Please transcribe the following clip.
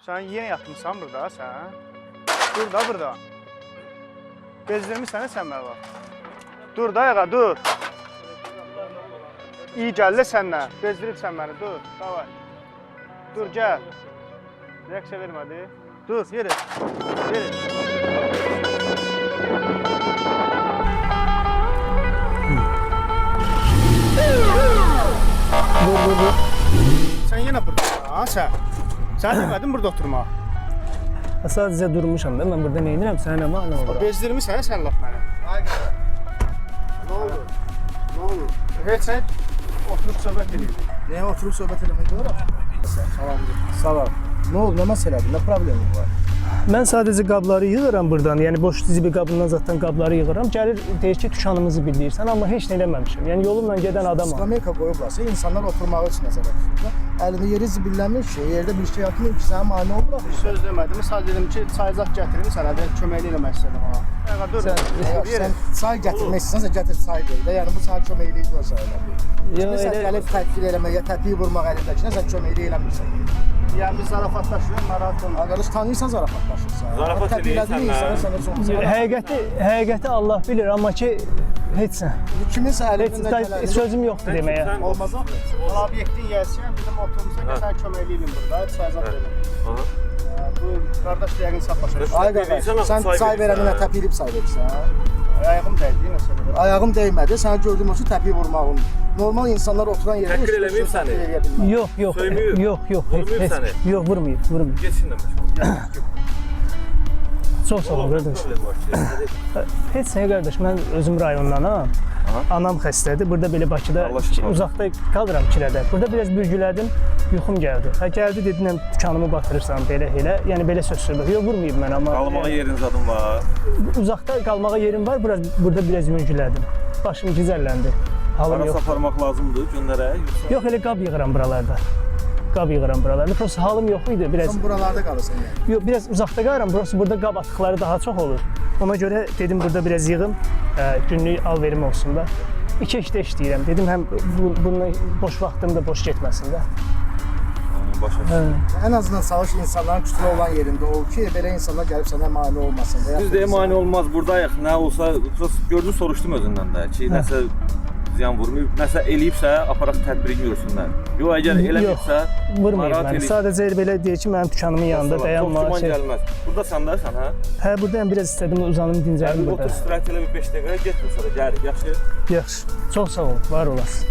Sən yenə yatmısan burada sən. Dur da burada. Bezdirmisən sən mənə bax. Dur da ayağa, dur. İyi gəl də səndən. Bezdiribsən məni, dur. Davay. Dur, gəl. Reaksiya vermədi. Dur, yeri. Yeri. Dur, dur, dur. Sən yenə buradasan, ha sən? Sən demədin burada oturma. Sadəcə durmuşam da, mən burada nə edirəm, sənə nə mane oluram? Bezdirmisən sən lap məni. Ay qardaş. Nə oldu? Nə oldu? Heç sən oturub söhbət edirik. Nəyə oturub söhbət eləmək olar? Salam. Salam. Nə oldu? Nə məsələdir? Nə problemin var? Mən sadəcə qabları yığıram burdan, yəni boş zibil qabından zaten qabları yığıram. Gəlir deyir ki, dükanımızı bilirsən, amma heç nə eləməmişəm. Yəni yolumla gedən adamam. Skameyka qoyublarsa insanlar oturmağı üçün nəzərdə tutulub. Əlində yeri zibillənmiş ki, yerdə bir şey atmayıb ki, sənə mane olmur axı. Söz demədim, sadəcə dedim ki, çayzat gətirim sənə də köməklik eləmək istədim ha. Ayağa dur. Sən, Yeri. sən çay gətirmək istəsənsə gətir çay ver də. Yəni bu sənə köməklik görsə elə bil. Yox, Kiminsə elə- gəlib təhqir eləməyə, təpik vurmaq əlindəkinə sən köməklik eləmirsən. Yəni biz zarafatlaşırıq, narahat olma. Arkadaş tanıyırsan zarafatlaşırsan. Zarafat Təpiklədin eləyirsən, insanı hə? sənə çox. Həqiqəti Allah bilir, amma ki heç nə. Kiminsə Heç əlindən da, gələni sözüm yoxdur deməyə. Sən- olmaz axı. Obyektin yiyəsiyəm, dedim oturmuşsan ki, sənə köməklik eləyim burada, çayzat verim. Aha. Bu qardaş da yəqin səhv başa düşdü. Ay qardaş, Verirsən, sən çay çay verəninə verirsən. təpikləyib çay verirsən. Ayağım dəydi məsələ. Ayağım dəymədi, sənə gördüyüm olsun təpik vurmağım. Normal insanlar oturan yerdə Təhqir heç bir eləməyib şey səni? təhqir eləyə bilməz. Yox, yox, Söyməyib. yox, yox, heç, Vurmayıb heç, səni? yox, vurmayıb, vurmayıb. Get şimdi məşğul. Çox sağ ol qardaş. Problem var ki. Heç nə qardaş, mən özüm rayondanam. Anam xəstədir. Burada belə Bakıda Allah şifa versin. uzaqda qalıram kirədə. Burada biraz bürgülədim, yuxum gəldi. Hə gəldi dedi, "Nə dükanımı batırırsan belə elə." Yəni belə söz söylüyor. Yox, vurmayıb mən amma. Qalmağa yəni, yerin zadın var. Uzaqda qalmağa yerim var. Biraz burada biraz yüngüllədim. Başım gicəlləndi. Halım Hara yox. aparmaq lazımdır göndərək yoxsa? Yox, elə qab yığıram buralarda. Qab yığıram buralarda. Prosta halım yox idi biraz. Sən buralarda qalırsan yəni. Yox, biraz uzaqda qalıram. Burası burada qab atıqları daha çox olur. Ona görə dedim burada biraz yığım, günlük alverim olsun da. İki işdə işləyirəm. Dedim həm bununla boş vaxtım da boş getməsin də. Başa düşdüm. Ən azından çalış insanların kütlə olan yerində ol ki, belə insanlar gəlib sənə mane olmasın və ya Düz deyə mane olmaz. Buradayıq. Nə olsa gördüm soruşdum özündən də ki, nəsə ziyan vurmayıb, nəsə eləyibsə aparaq tədbirini görsünlər. Yox, əgər eləməyibsə, Vurmayıb narahat məni. eləyib. Sadəcə elə belə deyir ki, mənim dükanımın yanında Çox dayanma. güman Şey. gəlməz. Buradasan da sən, hə? Hə, buradayam biraz istədim uzanım, dincəlim Gəl burada. otur istirahət elə bir 5 dəqiqə, getmə sonra gəlirik. Yaxşı? Yaxşı. Çox sağ ol, var olasın.